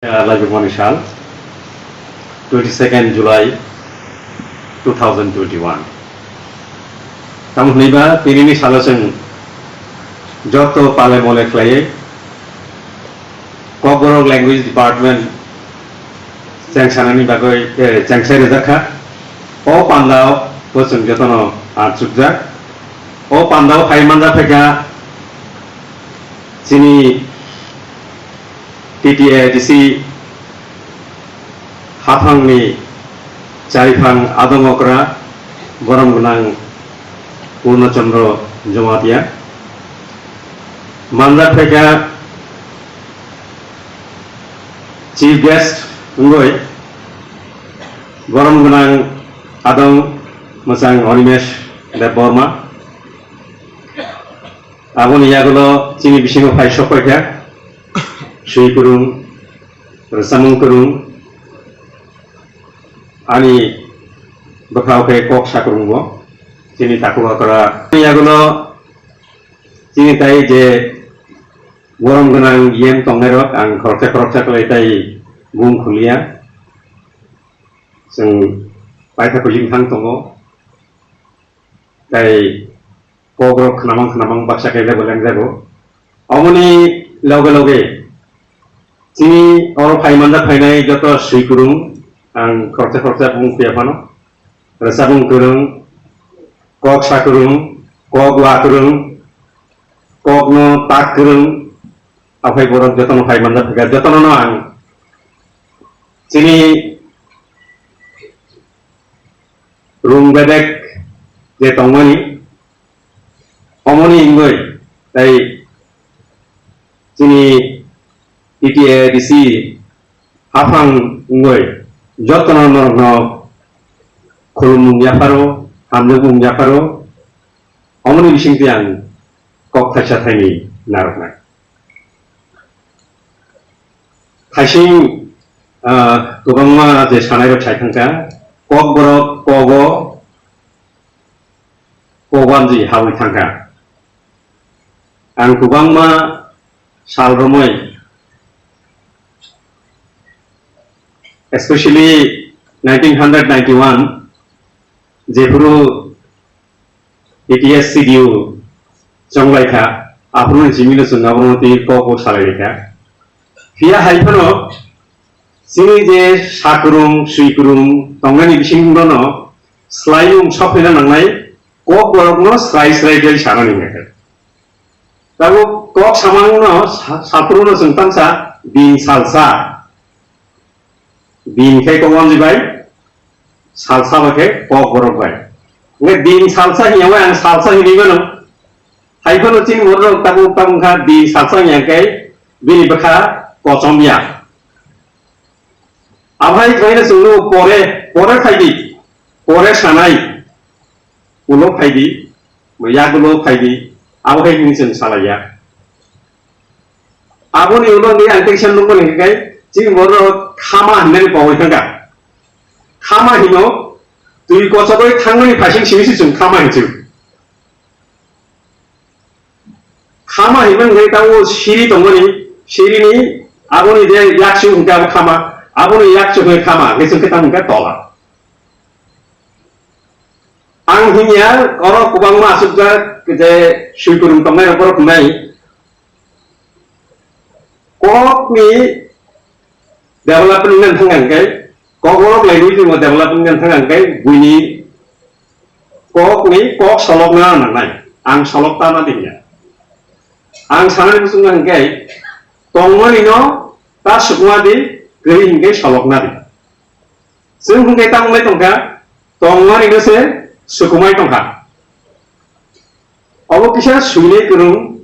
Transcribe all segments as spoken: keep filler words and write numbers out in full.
Laibumani sal, twenty second July two thousand twenty one. Tamo hwnwiba tinini salo chwng joto pale mole khlaiwi Kokborok Language Department chengsanani bagwi, eh, chengsai rwjak kha. O pandao bo chwng jotono achukjak. O pandao phai manja phaikha chini T T A D C haphangni chariphang adong okra borom gwnang Purno Chandra Jamatia. Manjak phaikha chief guest wngwi borom gwnang adong mwchang Animesh Debbarma. Aboni yagulo chini bisingo phai sok paikha, swi kwrwng, rwchapmung kwrwng, ani bwkhao khe kok sa kwrwngbo, chini takhuk okra. Yagulo chini tai je borom gwnang yen tongnairok ang khoroksa khoroksa khlai tai bung khuliya. Chwng paitha kuling thang tongo. Tai kokrok khnamang khnamang baksa khe level wng jago. Omoni loge loge chini oro phai manjak phainai joto swi kwrwng ang khoroksa khoroksa bung phiya phano. Rwchapmung kwrwng, kok sa kwrwng, kok wa kwrwng, kokno tak kwrwng, aphai borok jotono phai manjak phaikha, jotono no ang chini rung bedek je tongmani, omoni wngwi tai chini T T A D C haphang wngwi jotono norokno khulumung yapharo, hamjakmung yapharo, omoni bisingtwi ang kok thaisa thaini narwknai. Thaising, ah, kwbangma je sanairok sai thangkha, Kokborok kogo kobanji hawi thangkha. Ang kwbangma sal romwi, especially nineteen hundred ninety one, jephuru A T S C D U chonglaikha, aphuru ni simi no chwng abono twi kok bo salai rikha. Phiya hai phano chini je sakwrwng, swikwrwng tongnani bisingono swlaimung sokphaina nangnai, kok borokno srai srai khe sanani hwnwi khe. Tabuk kok samangno sa-, saphuru no chwng tamsa din salsa. Din khe kok manji bai, salsa bai khe kok borok bai. Nge din salsa hiya bai ang salsa hinwi mano. Hai phano chini borok tabuk tabuk kha din salsa hiya khe bini bwkha kochom ya. Abai khaina chwngno pore, pore phaidi, pore sanai, ulo phaidi, yagulo phaidi, abo hai hini chwng salaiya. Aboni ulo ni ang teisa nukmani hwnkhe, chini borok khama hinmani pogwi thangkha. Khama hino, twi kochogwi thangmani phaising simi se chwng khama hinwi. Khama hinmani hwnkhe tabuk siri tongmani, sirini aboni je yakchu hwnkhe abo khama, aboni yakchu hwnkhe khama, hwnkhe chwng khe tamo hwnkhe tola. Ang hinya oro kwbangma asukjak je swikwrwng tongnai rok borok hnai. Kokni development wngkha hwnkhe, kok borok lainwi tongmo development wngkha hwnkhe, buini kokni kok solokna nangnai. Ang solok tana tingya. Ang sanani muchungo hwnkhe, tongmani no ta sukma di, kwrwi hwnkhe solokna di. Chwng hwnkhe tamo wngwi tongkha, tongmani no se sukumai tongkha. Obo kisa swinai kwrwng,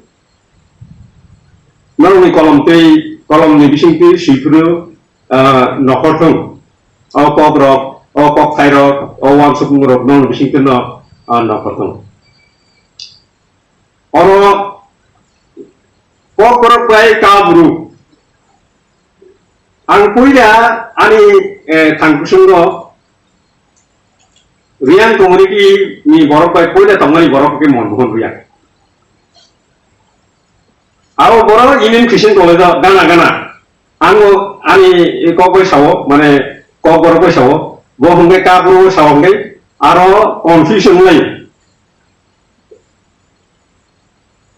norokni kolom tei kolomni bising twi swiphuru, ah, nokhorthwng. O kokrok, o kokthairok, o uansukmungrok norokni bising twino, ah, nokhorthwng. Oro kokborok bai Kaubru. Ang puila ani, eh, thangkusungo Reang community ni borok bai puila tongmani borok khe Monmohan Reang. Abo borok Union Christian College o gana gana. Ang o, ani kok bai sao, mane kok borok bai sao, bo hwnkhe Kaubru bai sao hwnkhe aro confusion wnglaio.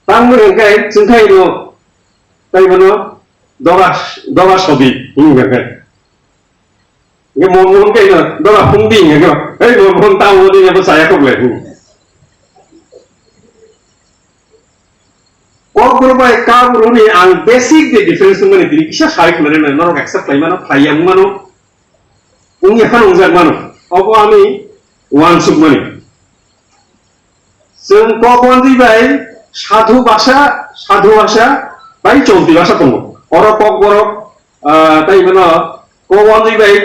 Tamo hwnkhe chwngkhaino tei bono doga, doga sodi hwnkhe. Hwnkhe Monmohan khe no doga phungdi hwnkhe, "Hei Monmohan, tamo di abo chaya kok le." Kokborok bai Kaubru ni ang basic je difference wngmani tini kisa sai khwlainai norok accept khlai mano, khlai ya wngmano, wngya phano wngjak mano. Obo ani uansukmani. Chwng Kokwanjwi bai sadhu bhasha, sadhu bhasha bai cholti bhasha tongo. Oro Kokborok, ah, tei bono Kokwanjwi bai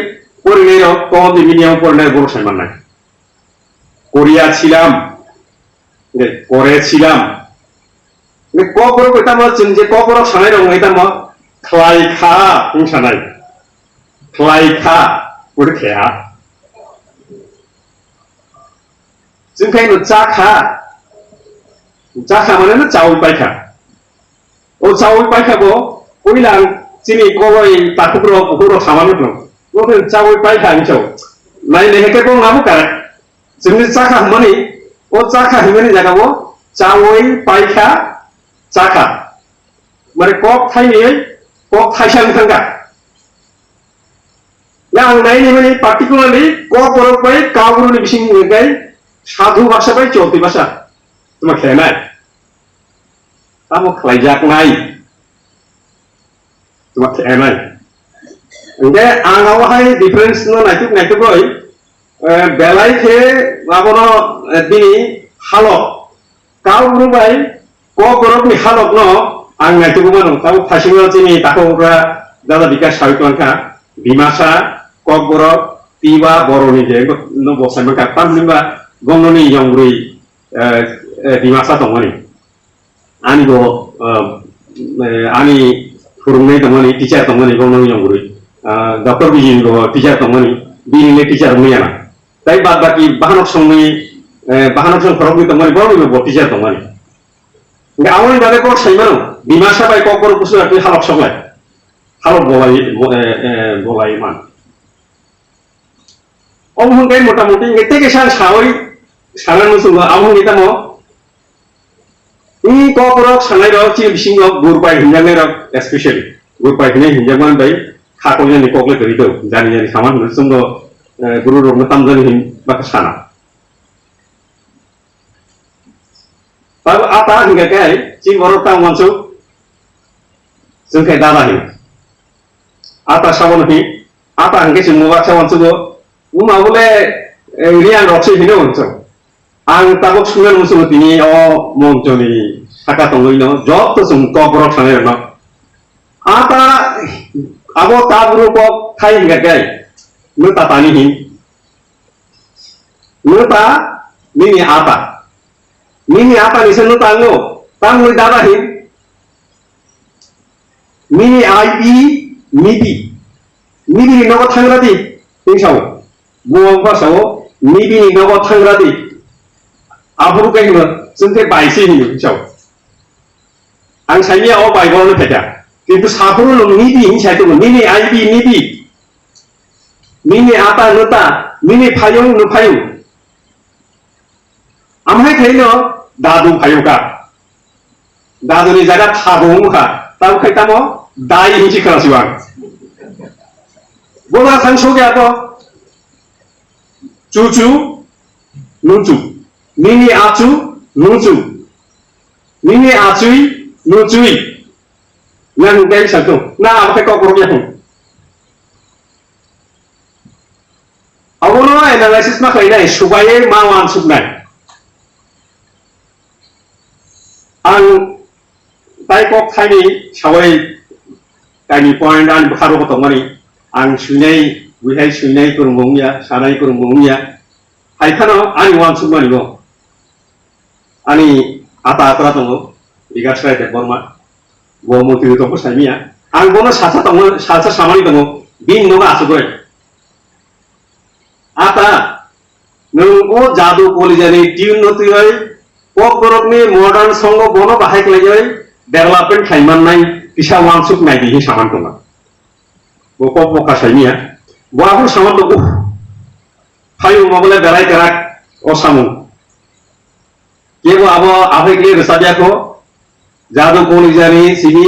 porinai rok, Kokwanjwi medium porinai borok sai mannai. Korea silam, de, kore silam. De, Kokborok bai tamo chwng je Kokborok sanai rok bai tamo khlai kha wng sanai. Khlai kha, uri khe ha. Chwng khai no cha kha. Cha kha mane no chaui pai kha. O chaui pai kha bo, puila ang chini koloi takhuk rok, bukhuk rok sama nukno. Bo khe chaui pai kha ang chao. Nai le heke bo ngabo kare. Chwngni cha kha hwnmani, o cha kha hwnmani jaga bo chaui pai kha, cha kha. Mane kok thai ni, kok thaisa wng thang kha. Ya ang nai ni mani particularly Kokborok bai Kaubru ni bising ni bai sadhu bhasha bai cholti bhasha. Tuma khe nai. Tamo khlaijaknai. Tuma khe nai. Hingke ang abo hai difference no naituk naituk roi, eh, belai khe abono, eh, bini halok. Kaubru bai Kokborok ni halok no ang naituk mano. Tamo phasingo chini takhuk okra dada Bikas sawi tongkha. Dimasa, Kokborok, Tiwa, Boroni je no bo sai mankha. Tamni ba bono ni yongri, eh, eh, Dimasa tongmani. Ani bo, ah, eh, ani phwrwngnai tongmani, teacher tongmani, bo nang yong gurui. Ah, Doctor Bijin bo teacher tongmani, bini le teacher wngya na. Tai bad baki bahanok songni, eh, bahanok song khoroknwi tongmani, bo bo teacher tongmani. Hingke aboni bagwi kok sai mano, Dimasa bai Kokborok busu atwi halok soklai. Halok bolai, bo-, eh, eh, bolai man. Omo hwnkhe motamoti hwnkhe tei kaisa ang sawi sana muchungo, abo hwnkhe tamo, i kokrok sanairok chini bisingo gurbai hinjaknairok, especially gurbai hinwi hinjakmani bai kha kokjani kokle kwrwi do, jani jani saman hwnwi chwngno, eh, guru rokno tamjani hin bakha sana. Tabo ata hingka khe chini borok tamo wansuk chwng khe dada hin. Ata sabono hi, ata hingke se mobak sa wansugo, wngma bole, eh, riyan rok se hino wansu. Ang tabok sunan musugo tini o monchoni saka tongwi no, joto chwng kok borok sanai rok no. Ata abo tabro kok thai hingka kai, no tatani hin. No ta, nini ata. Nini ata ni se no ta no, tangwi dada hin. Nini I B, nibi. Nibi ni nogo thangra di, hing sao. Buwang ba sao, nibi ni nogo thangra di. Aphuru khe hino, chwng khe baisi hino, hing sao. Ang saimya o bai bo no phaikha. Kintu saphuru no nibi hing sai tongo, nini I B, nibi. Nini ata no ta, nini phayung no phayung. Amhai khaino dadu phayung kha. Daduni jaga thabo wngkha, tamo khai tamo dai hinsi khna siwang. Bola thang sokya to. Chuchu, nuchu. Nini achu, nuchu. Nini achui, nuchui. Nang dai sakto. Na abakai kok borok yakung. Abono analysis ma khlainai, subai ma wansuknai. Ang tai kok thaini sabai kaini point ani bwkharo tongmani ang swinai, buihai swinai kwrwngbo wngya, sanai kwrwngbo wngya. Hai phano ani wansukmani bo. Ani ata atra tongo, Bikas Rai Debbarma. Bo montri tongbo saimiya. Ang bono sasa tongo, sasa samani tongo, bini nogo asugoi. Ata, nwng o jadu polijani tune no twiwi, kokborokni modern songo bono bahai khlaiwi development khlai mannai kisa wansuk nai di hin saman tongo. Bo kok bo kasai niya. Bo abo sama to, uh, phaiyung ma bole belai kerak o samung. Kebo abo aphai kle rwchapya kho, Jadu Koli jani sini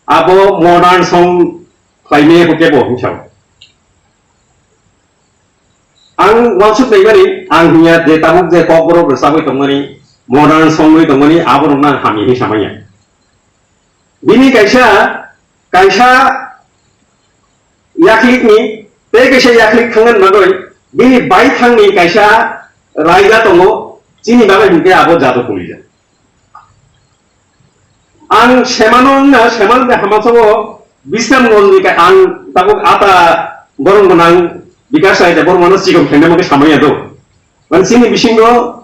abo modern song khlaimaya kho kebo hinsa. Ang wansuk naimani, ang hiya je tabuk je kokborok rwchapwi tongmani, modern songwi tongmani, aborokno ang hamya hinwi samanya. Bini kaisa, kaisa yaklikni, tei kaisa yaklik thangna bagwi, bini baithangni kaisa raida tongo, chini bagwi hinkhe abo Jadu Koli ja. Ang semano wngna, semano de hamasogo Bisramganjni ka ang tabuk ata borong gwnang Bikash Rai Debbarmano sikon khaina bagwi samaya do. Mane chini bisingo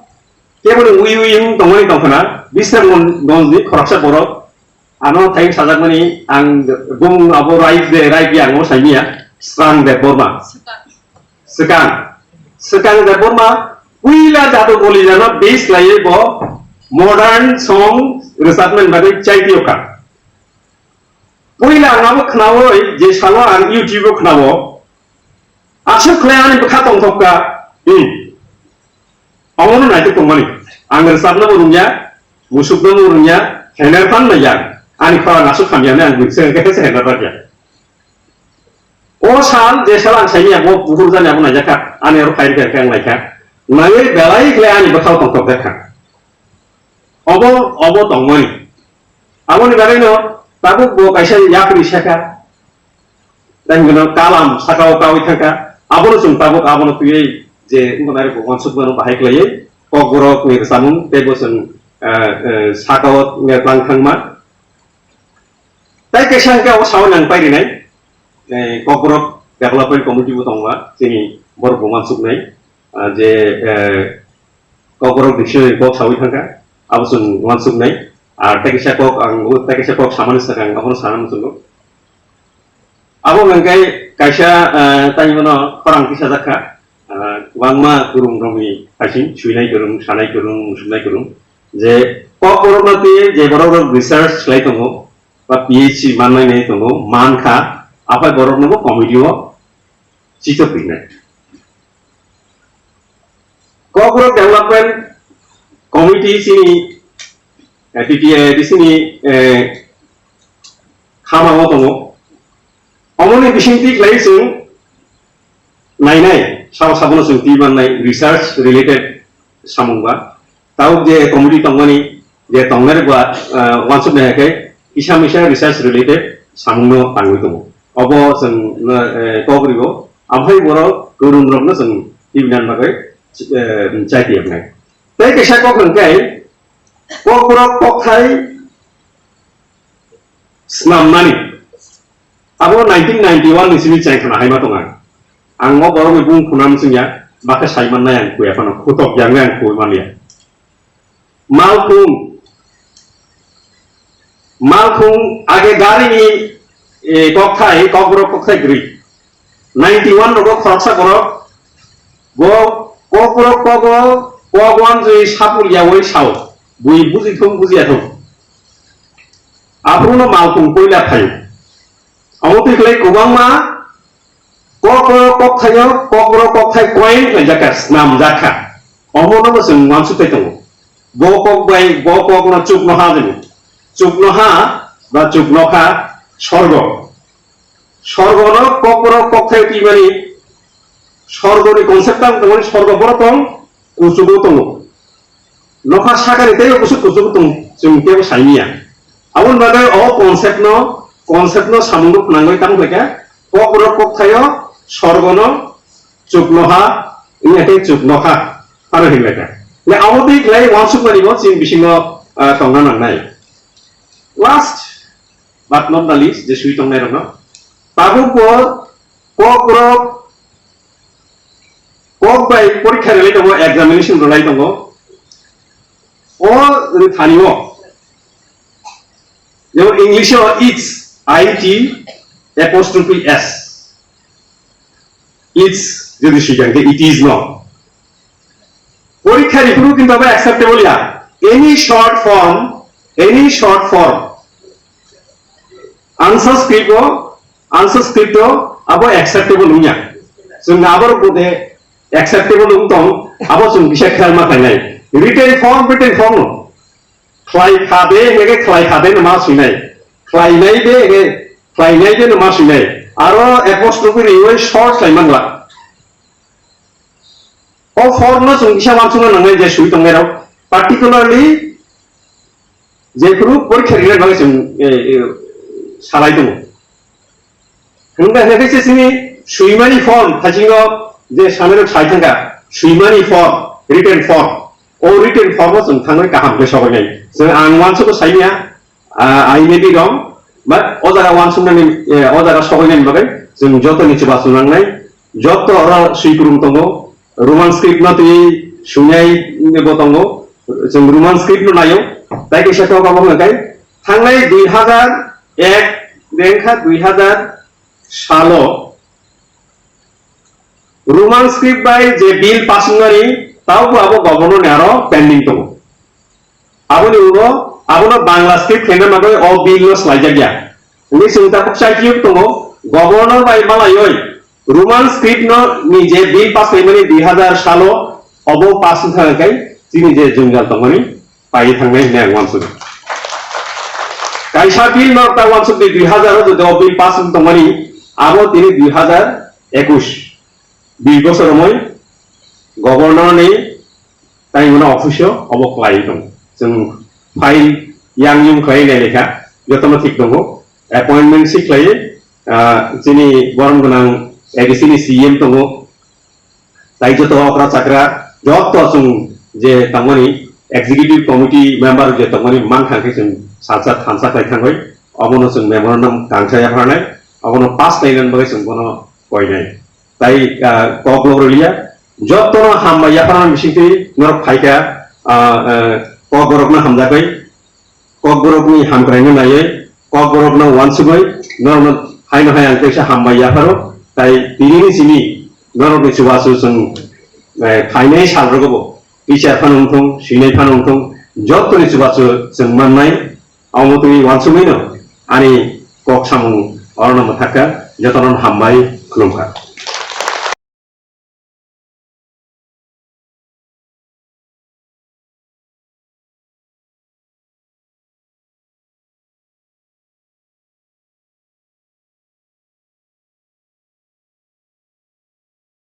keboni ui ui wng tongmani tongkhana Bisramganjni khoroksa borok ano thai sajakmani ang bung abo right de right yang mo saimia Srang Debbarma. Swkang. Swkang Debbarma puila Jadu Koli jano base laiwi bo modern song rwchapmani bagwi chaitiyokha. Puila ang abo khnawi je salo ang YouTube o khnawo. Aswk khlai ani bwkha tongthokka. Hmm. Omono naituk tongmani. Ang rwchapnabo rwngya, musuknabo rwngya, hener phan naiya. Ani khorang aswk hamya hwnwi ang buini swkang khe se hener rakya. O sal, je sal ang saimanya, bo buphuru jani abo naijakha, ani oro phairikha khe ang naikha. Naiwi belai khlai ani bwkhao tongthok jakha. Obo, obo tongmani. Aboni bagwino tabuk bo kaisa yapri sakha. Tei hwnkheno kalam sakao kawi thangkha. Abono chwng tabuk abono twiwi je wngkha nai rok uansukmano bahai khlaiwi kokborokni rwchapmung tei bo chwng, eh, eh, sakao wngya tlang thangma. Tei kaisa hwnkhe abo saui nang pairinai, eh, Kokborok Development Committee bo tongo, chini borok bo uansuknai, ah, je, eh, Kokborok dictionary kok saui thangkha, abo chwng uansuknai. Ar tei kaisa kok ang, tei kaisa kok samani swkang, abono sana muchungo. Abo hwnkhe kaisa, eh, tani bono khorang tisajakha. Ah, kwbangma kwrwng rokni phaisin, swinai kwrwng, sanai kwrwng, muchungnai kwrwng, je kokborokno twiwi je borok rok research khlai tongo, ba P H D mannai nai tongo, mankha, aphai borokno bo committee o chichok rinai. Kokborok Development Committee chini, eh, T T A D C ni, eh, khama o tongo. Omoni bisingtwi khlai chwng nainai, sabo sabono chwng twi mannai research related samung ba. Tabuk je committee tongmani, je tongnai ba, ah, uansuknai hai khe kisa misa research related samungno tangwi tongo. Obo chwng, eh, kok rio, amhai borok kwrwng rokno chwng twi binan bagwi, eh, chai tiyoknai. Tei kaisa kok hwnkhe, kokborok kokthai Snamnani. Abo nineteen ninety-one ni simi chengkhana haima tong ang. Ang o borokni bung khuna msungya, bakhe saiman nai ang kuya phano, khutok yang ang kui manya. Malkhung. Malkhung age gari ni, eh, kokthai, kokborok kokthai gri. Ninety-one rogo khoroksa borok, bo kokborok kogo, kok wanjwi sapul yawi sao, bui buji thung bujiya thung. Aphuru no malkhung poila phaio. Abo twi khlai kwbangma kokborok kokthaio, kokborok kokthai coin khlaijak kha, snamjak kha. Omo no bo chwng uansuk khai tongo. Bo kok bai, bo kok no chuknoha hwnwi. Chuknoha ba chuknokha sorgo. Sorgo no kokborok kokthai twimani sorgo ni concept tang tongmani sorgo borok tong kuchugo tongo. Nokha sakani teibo kuchuk kuchugo tong chwng teibo saimiya. Aboni bagwi o concept no, concept no samung no phnangwi tamo khlaikha kokborok kokthaio sorgo no chuknoha wngya khe chuknokha ano hinlaikha. Le abo twi khlai uansukmani bo chini bisingo, ah, tongna nangnai. Last but not the least, je swi tongnai rokno. Tabuk bo kok rok, kok bai porikha rwlai tongo, examination rwlai tongo. O rwthani o, jemon English o its, I T apostrophe S. Its, jodi swi kha khe it is no. Porikha ni phuru kintu abo acceptable ya. Any short form, any short form. Answer script o, answer script o, abo acceptable wngya. Chwng abo rok de acceptable wng tong, abo chwng kisa khel ma khlainai. Written form, written form no. Khlai kha de, hege khlai kha de no ma swinai. Khlainai de, hege khlainai de no ma swinai. Aro apostrophe riwi short khlai mangla. O form no chwng kisa wansukna nangnai je swi tongnai rok. Particularly jephuru porikha rinani bagwi chwng, eh, eh, salai tongo. Hwnba hwnba khe se chini swimani form, thaisingo je sanai rok sai thangkha, swimani form, written form. O written form o chwng thangwi kaham khe sokoinai. Chwng ang uansukgo saimya, ah, I may be wrong, but o jaga uansuknani, eh, o jaga sokoinani bagwi chwng jotoni chubachu nangnai, joto oro swikwrwng tongo, Roman script no twi sungnai bo tongo, chwng Roman script no naio, tai kaisa kok abo hwnkhai, thangnai dui hazar ek, bengkha dui hazar salo Roman script bai je bill pass wngnani, taubo abo governor ni aro pending tongo. Aboni ulo abono Bangla script khaina bagwi o bill no swlaijakya. Hwnwi chwng tabuk chaikhiyuk tongo, governor bai malaioi Roman script no ni je bill pass khaimani dui hazar salo obo pass wngkha hwnkhe chini je jwngjal tongmani pai thangnai hwnwi ang uansukha. Kaisa bill no ta uansukdi dui hazar o jodi o bill pass wng tongmani abo tini dui hazar ekush. Dui bosor romoi governor ni tai mano office o obo khlai tong. Chwng file yang yung khlai nai lekha jotono thik tongo. Appointment si khlai, ah, chini borom gwnang A D C ni C M tongo. Tai joto okra chakra joto chwng je tongmani executive committee member je tongmani man thang khe chwng salsa thansa khlai thangwi obono chwng memorandum kangsa yapharnai obono pass khlainani bagwi chwng bono koinai. Tai, ah, kok lok rwliya. Jotono hambai yapharma bisingtwi norok phaikha, ah, ah, kok borokno hamjakwi, kok borokni hamkraino naiwi, kok borokno uansugwi, norokno haino hai ang kaisa hambai yapharo. Tai tinini simi norokni chubachu chwng, eh, phainai salrogobo teacher phano wngthung, swinai phano wngthung, jotoni chubachu chwng mannai. Omo twi uansugwino ani kok samung orono mwthakha, jotono hambai khulumkha.